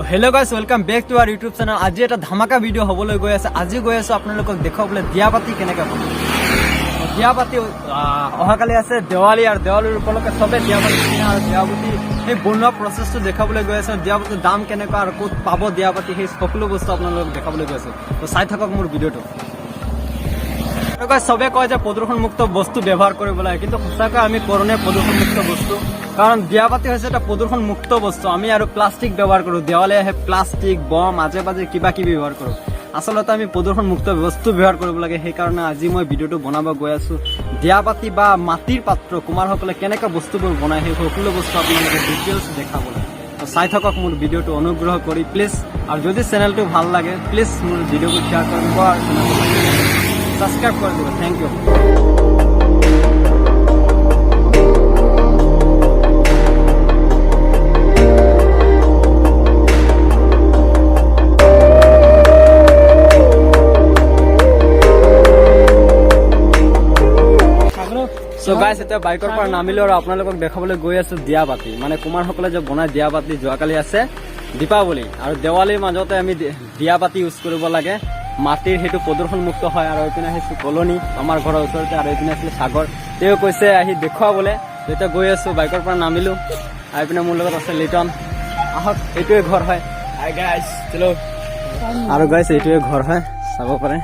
Hello guys, welcome back to our YouTube channel. আজি এটা ধামাকা ভিডিঅ' হ'বলৈ গৈ আছে। আজি গৈ আছো আপোনালোকক দেখুৱাবলৈ দিয়া বাতি কেনেকৈ বনায়। দিয়া বাতি, অহাকালি আছে দেৱালী আৰু দেৱালীৰ উপলক্ষে চবে দিয়া বাতি কিনে আৰু দিয়া বাতি সেই বনোৱা প্ৰচেছটো দেখাবলৈ গৈ আছে। দিয়া বাতিৰ দাম কেনেকুৱা আৰু ক'ত পাব দিয়া বাতি, সেই সকলো বস্তু আপোনালোকক দেখাবলৈ গৈ আছে। তো চাই থাকক মোৰ ভিডিঅ'টো। আৰু guys, চবে কয় যে প্ৰদূষণমুক্ত বস্তু ব্যৱহাৰ কৰিব লাগে, কিন্তু সঁচাকৈ আমি কৰোনে প্ৰদূষণমুক্ত বস্তু? কাৰণ দিয়াবাতি হৈছে এটা প্ৰদূষণ মুক্ত বস্তু। আমি আৰু প্লাষ্টিক ব্যৱহাৰ কৰোঁ, দেৱালী আহে, প্লাষ্টিক, বম, আজে বাজে কিবা কিবি ব্যৱহাৰ কৰোঁ। আচলতে আমি প্ৰদূষণ মুক্ত বস্তু ব্যৱহাৰ কৰিব লাগে। সেইকাৰণে আজি মই ভিডিঅ'টো বনাব গৈ আছো। দিয়াবাতি বা মাটিৰ পাত্ৰ কুমাৰসকলে কেনেকৈ বস্তুবোৰ বনায়, সেই সকলো বস্তু আপোনালোকে ডিটেইলছ দেখাবলৈ। তো চাই থাকক মোৰ ভিডিঅ'টো অনুগ্ৰহ কৰি, প্লিজ। আৰু যদি চেনেলটো ভাল লাগে, প্লিজ মোৰ ভিডিঅ'বোৰ শ্বেয়াৰ কৰিব আৰু চেনেলটো ছাবস্ক্ৰাইব কৰি দিব। Thank you. চ' গাইছ, এতিয়া বাইকৰ পৰা নামিলো আৰু আপোনালোকক দেখাবলৈ গৈ আছো দিয়া বাতি, মানে কুমাৰসকলে যে বনাই দিয়া বাতি। যোৱাকালি আছে দীপাৱলী আৰু দেৱালীৰ মাজতে আমি দিয়া বাতি ইউজ কৰিব লাগে মাটিৰ, সেইটো প্ৰদূষণ মুক্ত হয়। আৰু এইপিনে আহিছো কলনী, আমাৰ ঘৰৰ ওচৰতে। আৰু এইপিনে আছিলে সাগৰ, তেওঁ কৈছে আহি দেখুৱাবলৈ। তেতিয়া গৈ আছো, বাইকৰ পৰা নামিলো। আৰু এইপিনে মোৰ লগত আছে লিটন। আহক, এইটোৱে ঘৰ হয়। Hi guys, hello. আৰু গাইছ, এইটোৱে ঘৰ হয়, চাব পাৰে।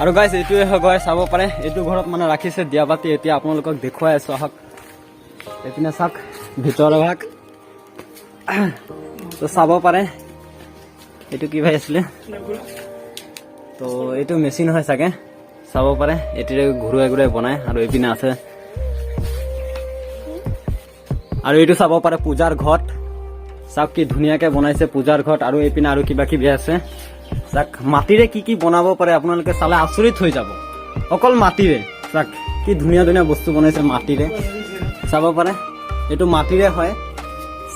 আৰু গাইছ, এইটোৱে হয় ঘৰ, চাব পাৰে। এইটো ঘৰত মানে ৰাখিছে দিয়া বাতি। এতিয়া আপোনালোকক দেখুৱাই আছো, আহক। এইপিনে চাওক ভিতৰৰ ভাগ। তো চাব পাৰে, এইটো কি ভাই আছিলে? তো এইটো মেচিন হয় চাগে, চাব পাৰে। এইটোৰে ঘূৰাই ঘূৰাই বনায়। আৰু এইপিনে আছে, আৰু এইটো চাব পাৰে পূজাৰ ঘট। চাওক কি ধুনীয়াকে বনাইছে পূজাৰ ঘট। আৰু এইপিনে আৰু কিবা কিবি আছে। চাওক, মাটিৰে কি কি বনাব পাৰে, আপোনালোকে চালে আচৰিত হৈ যাব। অকল মাটিৰে চাওক কি ধুনীয়া ধুনীয়া বস্তু বনাইছে মাটিৰে। চাব পাৰে, এইটো মাটিৰে হয়।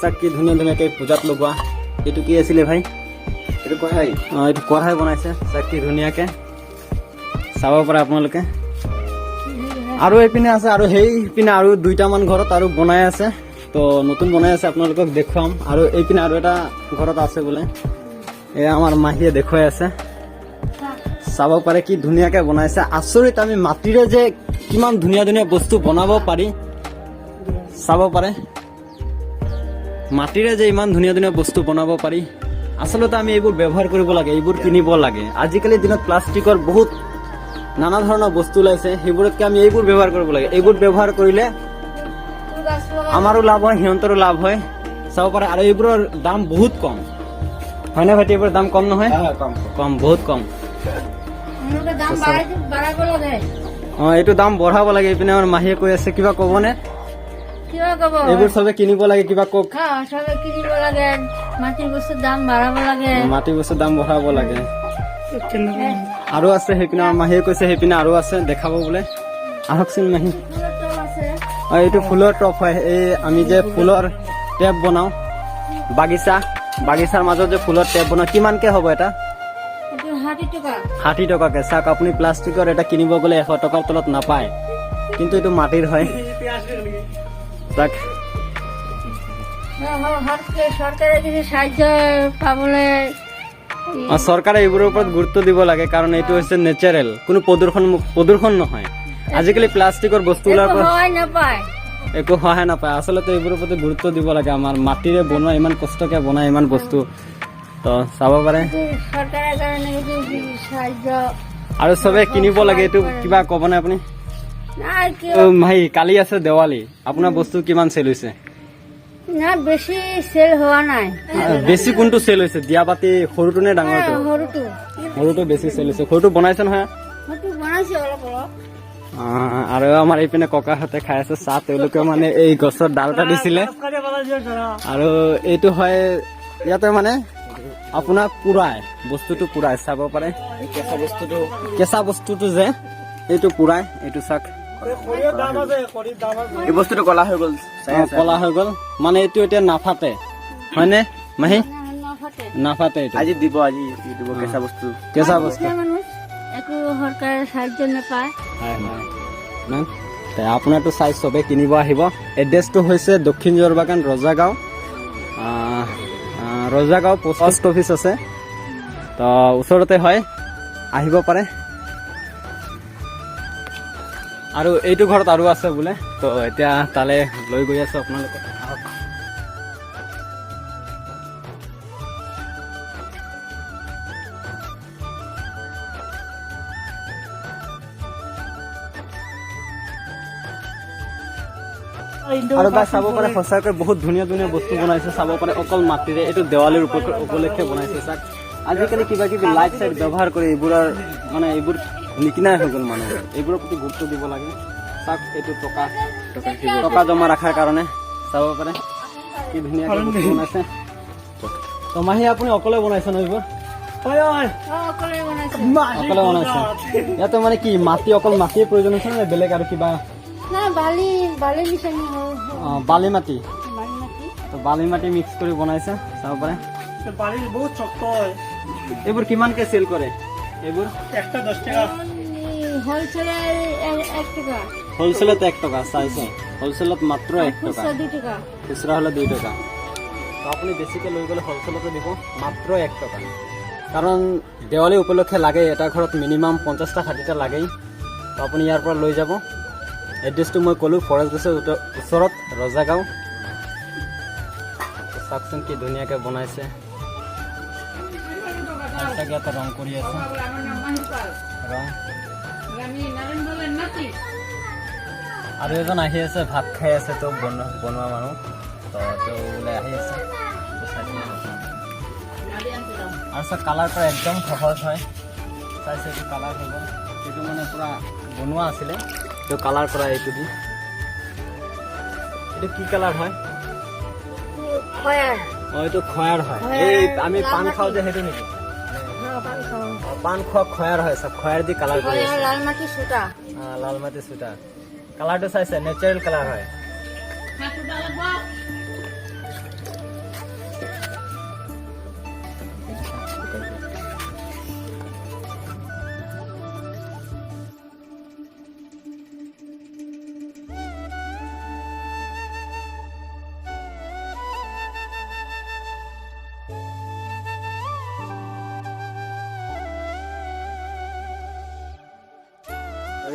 চাওক কি ধুনীয়া ধুনীয়াকে পূজাত লগোৱা। এইটো কি আছিলে ভাই? এইটো কঢ়াই। অ, এইটো কঢ়াই বনাইছে। চাওক কি ধুনীয়াকে, চাব পাৰে আপোনালোকে। আৰু এইপিনে আছে, আৰু সেইপিনে আৰু দুইটামান ঘৰত আৰু বনাই আছে। তো নতুন বনাই আছে, আপোনালোকক দেখুৱাম। আৰু এইপিনে আৰু এটা ঘৰত আছে বোলে। এয়া আমাৰ মাহীয়ে দেখুৱাই আছে। চাব পাৰে কি ধুনীয়াকে বনাইছে। আচৰিত, আমি মাটিৰে যে কিমান ধুনীয়া ধুনীয়া বস্তু বনাব পাৰি। চাব পাৰে, মাটিৰে যে ইমান ধুনীয়া ধুনীয়া বস্তু বনাব পাৰি। আচলতে আমি এইবোৰ ব্যৱহাৰ কৰিব লাগে, এইবোৰ কিনিব লাগে। আজিকালিৰ দিনত প্লাষ্টিকৰ বহুত নানা ধৰণৰ বস্তু ওলাইছে, সেইবোৰতকৈ আমি এইবোৰ ব্যৱহাৰ কৰিব লাগে। এইবোৰ ব্যৱহাৰ কৰিলে আমাৰো লাভ হয়, সিহঁতৰো লাভ হয়। চাব পাৰে, আৰু এইবোৰৰ দাম বহুত কম, হয়নে ভাইটি? এইবোৰৰ দাম কম নহয়? কম। কম, বহুত কম। দাম বাঢ়াব লাগে। অ, এইটো দাম বঢ়াব লাগে। এইপিনে আমাৰ মাহীয়ে কৈ আছে, কিবা ক'বনে? কিবা ক'ব? এইবোৰ চবে কিনিব লাগে, কিবা কওক। হা, চবে কিনিব লাগে, মাটিৰ বস্তুৰ দাম বাঢ়াব লাগে। মাটি বস্তুৰ দাম বঢ়াব লাগে। আৰু আছে সেইপিনে, আমাৰ মাহীয়ে কৈছে সেইপিনে আৰু আছে দেখাব বোলে। আহকচোন মাহী। ফুলৰ টব আছে। অ, এইটো ফুলৰ টব হয়। এই আমি যে ফুলৰ টেপ বনাওঁ, বাগিচাৰ মাজত যে ফুলৰ টেপ বনাওঁ, কিমানকে হ'ব এটা? এইটো 60 টকা। 60 টকাকে। চাওক আপুনি, প্লাষ্টিকৰ এটা কিনিব গ'লে 100 টকাৰ তলত নাপায়, কিন্তু এইটো মাটিৰ হয়। চাওক। চৰকাৰে কিছু সাহায্য পাবলৈ। অ, চৰকাৰে এইবোৰৰ ওপৰত গুৰুত্ব দিব লাগে, কাৰণ এইটো হৈছে নেচাৰেল, কোনো প্ৰদূষণ নহয়। আজিকালি প্লাষ্টিকৰ বস্তু ওলোৱাৰ একো পৰা সহায় নাপায়। একো সহায় নাপায়। আচলতে এইবোৰৰ প্ৰতি গুৰুত্ব দিব লাগে। আমাৰ মাটিৰে বনোৱা, ইমান কষ্টকে বনাই ইমান বস্তু, তো চাব পাৰে। চৰকাৰৰ কাৰণে কিছু সাহায্য। আৰু চবে কিনিব লাগে। এইটো কিবা ক'বনে আপুনি? নাই কিয়। অ, ভাই, কালি আছে দেৱালী, আপোনাৰ বস্তু কিমান চেল হৈছে? না, বেছি চেল হোৱা নাই। বেছি কোনটো চেল হৈছে, দিয়া বাতি সৰুটো নে ডাঙৰটো? সৰুটো। সৰুটো বেছি চেল হৈছে। সৰুটো বনাইছে নহয়? সৰুটো বনাইছে অলপ অলপ। আৰু আমাৰ এইপিনে ককাহঁতে খাই আছে চাহ। তেওঁলোকে মানে এই গছৰ ডাল কাটিছিলে। আৰু এইটো হয় ইয়াতে মানে আপোনাৰ পুৰাই বস্তুটো পুৰাই, চাব পাৰে। কেঁচা বস্তুটো। কেঁচা বস্তুটো যে এইটো পুৰাই, এইটো চাওক। এই বস্তুটো কলা হৈ গ'ল। অ, কলা হৈ গ'ল, মানে এইটো এতিয়া নাফাটে, হয়নে মাহী? নাফাটে। নাফাটে এইটো। আজি দিব, আজি দিব কেঁচা বস্তু। কেঁচা বস্তু। মানুহ। একো চৰকাৰে সাহায্য নাপায়। হয় হয় ন তে আপোনাৰটো চাই চবে কিনিব আহিব। এড্ৰেছটো হৈছে দক্ষিণ জোৰবাগান, ৰজাগাঁও, আহ, আহ, ৰজাগাঁও পোষ্ট অফিচ আছে, তো ওচৰতে হয়, আহিব পাৰে। আৰু এইটো ঘৰত আৰু আছে বোলে, তো এতিয়া তালৈ লৈ গৈ আছো আপোনালোকক, আহক। আৰু গাইজ, চাব পাৰে, সঁচাকৈ বহুত ধুনীয়া ধুনীয়া বস্তু বনাইছে। চাব পাৰে, অকল মাটিৰে। এইটো দেৱালীৰ উপলক্ষে বনাইছে। চাওক, আজিকালি কিবা কিবি লাইট চাইট ব্যৱহাৰ কৰি এইবোৰৰ মানে এইবোৰ নিকিনাই হৈ গ'ল। মানুহ এইবোৰৰ প্ৰতি গুৰুত্ব দিব লাগে। চাওক, এইটো টকা টকা জমা ৰখাৰ কাৰণে। চাব পাৰে, কি ধুনীয়াকৈ বস্তু বনাইছে। তো মাহী, আপুনি অকলে বনাইছে ন এইবোৰ? অ, অকলে বনাইছে। অকলে বনাইছে। ইয়াতে মানে কি মাটি, অকল মাটিৰ প্ৰয়োজন হৈছে নে বেলেগ আৰু কিবা? না, বালি বালি মিছানি হয়। অ, বালি মাটি। বালি মাটি। তো বালি মাটি মিক্স কৰি বনাইছে, চাব পাৰে। বালি বহুত শক্ত হয়। এইবোৰ কিমানকে চেল কৰে এইবোৰ? একটা 10 টাকা। হোলসেলে 1 টাকা। হোলচেলত 1 টকা। চাইছে, হোলচেলত মাত্ৰ 1 টকা। খুচৰা 2 টাকা। খুচৰা হ'লে 2 টকা। তো আপুনি বেছিকৈ লৈ গ'লে হোলচেলতে দিব মাত্ৰ 1 টকা, কাৰণ দেৱালী উপলক্ষে লাগে। এটা ঘৰত মিনিমাম 50টা 60টা লাগেই। তো আপুনি ইয়াৰ পৰা লৈ যাব। এড্ৰেছটো মই ক'লোঁ, ফৰেষ্ট গেছৰ ওচৰত, ৰজাগাঁও। তো চাওকচোন, কি ধুনীয়াকৈ বনাইছে। আৰু চাগে ইয়াতে ৰং কৰি আছে, ৰং। আৰু এজন আহি আছে, ভাত খাই আছে। তো বনোৱা বনোৱা মানুহ, তো তেওঁ বোলে আহি আছে। তো চাইছে, আৰু চাওক, কালাৰ কৰা একদম সহজ হয়। চাইছে, এইটো কালাৰ হৈ গ'ল। এইটো মানে পূৰা বনোৱা আছিলে, এইটো কালাৰ কৰা এইটো দি। এইটো কি কালাৰ হয়? খয়াৰ। অ, এইটো খয়াৰ হয়। খয়াৰ, এই আমি পাণ লাল। খাওঁ যে, সেইটো নেকি? হ্যাঁ, পান খাওঁ। অ, পাণ খোৱা খয়াৰ হয়। চব খয়াৰ দি কালাৰ কৰি খয়াৰ আছে। লাল মাটি সুতা। লাল মাটি চুটা। কালাৰটো চাইছে, নেচাৰেল কালাৰ হয়।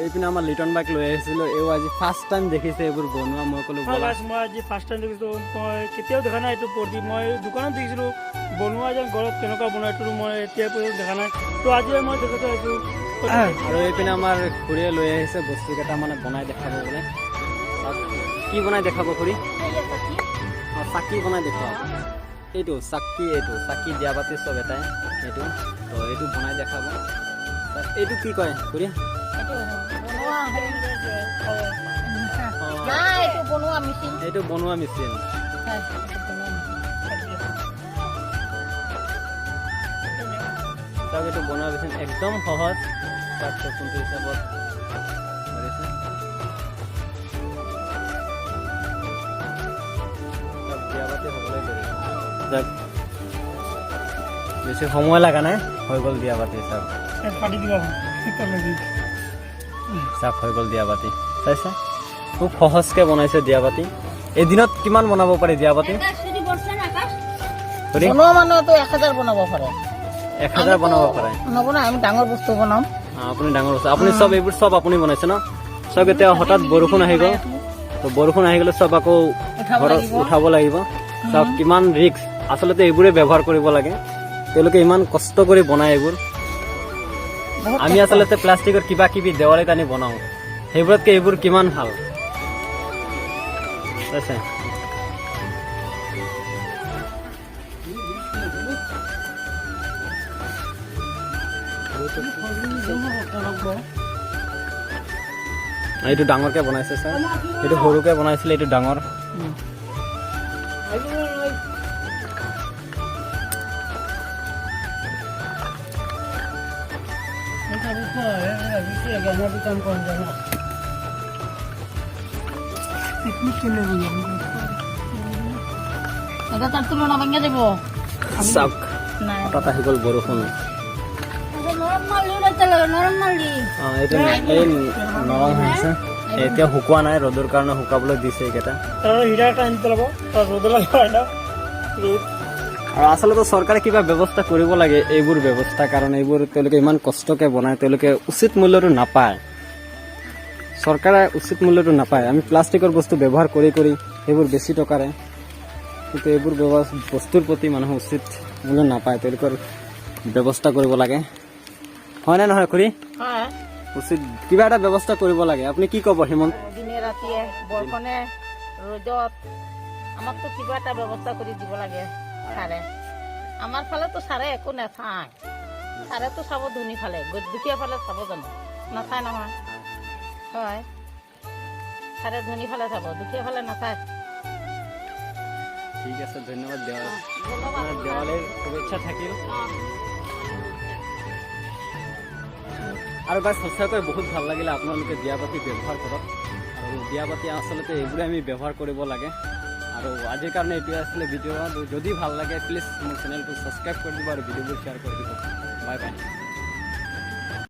এইপিনে আমাৰ লিটন বাইক লৈ আহিছিলো। এও আজি ফাৰ্ষ্ট টাইম দেখিছে এইবোৰ বনোৱা। মই ক'লো, হয়। ব'লা। গাইছ, মই আজি ফাৰ্ষ্ট টাইম দেখিছোঁ। মই কেতিয়াও দেখা নাই এইটো প্ৰদীপ। মই দোকানত দেখিছিলোঁ বনোৱা যেন, ঘৰত কেনেকুৱা বনোৱা এইটো মই এতিয়া পৰ্যন্ত দেখা নাই। তো আজি মই দেখাটো আহিছোঁ। আৰু এইপিনে আমাৰ খুৰীয়ে লৈ আহিছে বস্তু কেইটা, মানে বনাই দেখাব বোলে। চাওক, কি বনাই দেখাব খুৰী? অ, চাকি বনাই দেখুৱাব। এইটো চাকি, এইটো চাকি, দিয়া বাতি চব এটাই এইটো। তো এইটো বনাই দেখাব। তাত এইটো কি কয় খুৰী? অ, না, এইটো বনোৱা মেচিন। এইটো বনোৱা মেচিন। হয়, এইটো বনোৱা মেচিন। চাওক, এইটো বনোৱা মেচিন, একদম সহজ। চাওক তো, কোনটো হিচাপত ধৰিছে। চাওক, দিয়া বাতি হ'বলৈ ধৰিছে। চাওক, বেছি সময় লগা নাই, হৈ গ'ল দিয়া বাতি। চাওক। পাতি দিবা। চাওক, হৈ গ'ল দিয়া বাতি। চাইছে, খুব সহজকে বনাইছে দিয়া বাতি। এদিনত কিমান বনাব পাৰি দিয়া বাতি? আকাশ যদি বৰ্ষা না আকাশ। খুৰী? বনোৱা মানুহেতো 1000 বনাব পাৰে। 1000 বনাব পাৰে। নবনাই, আমি ডাঙৰ বস্তু বনাম। অ, আপুনি ডাঙৰ বস্তু, আপুনি চব এইবোৰ চব আপুনি বনাইছে ন? চব। এতিয়া হঠাৎ বৰষুণ আহি গ'ল, তো বৰষুণ আহি গ'লে চব আকৌ উঠাব ঘৰত লাগিব। উঠাব লাগিব। চব কিমান ৰিস্ক। আচলতে এইবোৰে ব্যৱহাৰ কৰিব লাগে। তেওঁলোকে ইমান কষ্ট কৰি বনায় এইবোৰ। বহুত আমি কষ্ট। আচলতে প্লাষ্টিকৰ কিবা কিবি দেৱালীত আনি বনাওঁ, সেইবোৰতকে এইবোৰ কিমান ভাল। চাইছে। এইটো ডাঙৰকে বনাইছে ছাৰ। এইটো সৰুকে বনাইছিলে, এইটো ডাঙৰ। এটা তাৰ তুলনা ভাঙিয়ে দিব। চাওক। নাই। হঠাৎ আহি গ'ল বৰষুণ। নৰম মাল ওলাইতে লাগে, নৰম মাল দি। অঁ, এইটো এই নৰম হৈ আছে, এতিয়া শুকোৱা নাই, ৰ'দৰ কাৰণে শুকাবলৈ দিছে এইকেইটা। তাৰ হিটাৰ এটা আনি পেলাব, তাৰ ৰ'দ লাগিব না ৰ'দ। আৰু আচলতে চৰকাৰে কিবা ব্যৱস্থা কৰিব লাগে এইবোৰ ব্যৱস্থা, কাৰণ এইবোৰ তেওঁলোকে ইমান কষ্টকে বনায়, তেওঁলোকে উচিত মূল্যটো নাপায়। চৰকাৰে উচিত মূল্যটো নাপায়। আমি প্লাষ্টিকৰ বস্তু ব্যৱহাৰ কৰি কৰি সেইবোৰ বেছি টকাৰে, কিন্তু এইবোৰ বস্তুৰ প্ৰতি মানুহে উচিত মূল্য নাপায়। তেওঁলোকৰ ব্যৱস্থা কৰিব লাগে, হয়নে নহয় খুৰী? হয়। উচিত কিবা এটা ব্যৱস্থা কৰিব লাগে। আপুনি কি ক'ব হিমন্ত? দিনে ৰাতিয়ে বৰষুণে ৰ'দত আমাকতো কিবা এটা ব্যৱস্থা কৰি দিব লাগে ছাৰে। আমাৰ ফালেতো ছাৰে একো নাচায়। ছাৰেতো চাব ধনী ফালে, দুখীয়া ফালে চাব জানো? নাচায় নহয়। হয়, ছাৰে ধনী ফালে চাব, দুখীয়া ফালে নাচায়। ঠিক আছে, ধন্যবাদ। দেৱালী ধন্যবাদ। আপোনাৰ দেৱালীৰ শুভেচ্ছা থাকিল। আৰু গাইছ, সঁচাকৈ বহুত ভাল লাগিলে। আপোনালোকে দিয়া বাতি ব্যৱহাৰ কৰক আৰু দিয়া বাতি আচলতে এইবোৰে আমি ব্যৱহাৰ কৰিব লাগে। আৰু আজিৰ কাৰণে এইটোৱে আছিলে ভিডিঅ'। যদি ভাল লাগে, প্লিজ মোৰ চেনেলটো ছাবস্ক্ৰাইব কৰি দিব আৰু ভিডিঅ'বোৰ শ্বেয়াৰ কৰি দিব। Bye bye.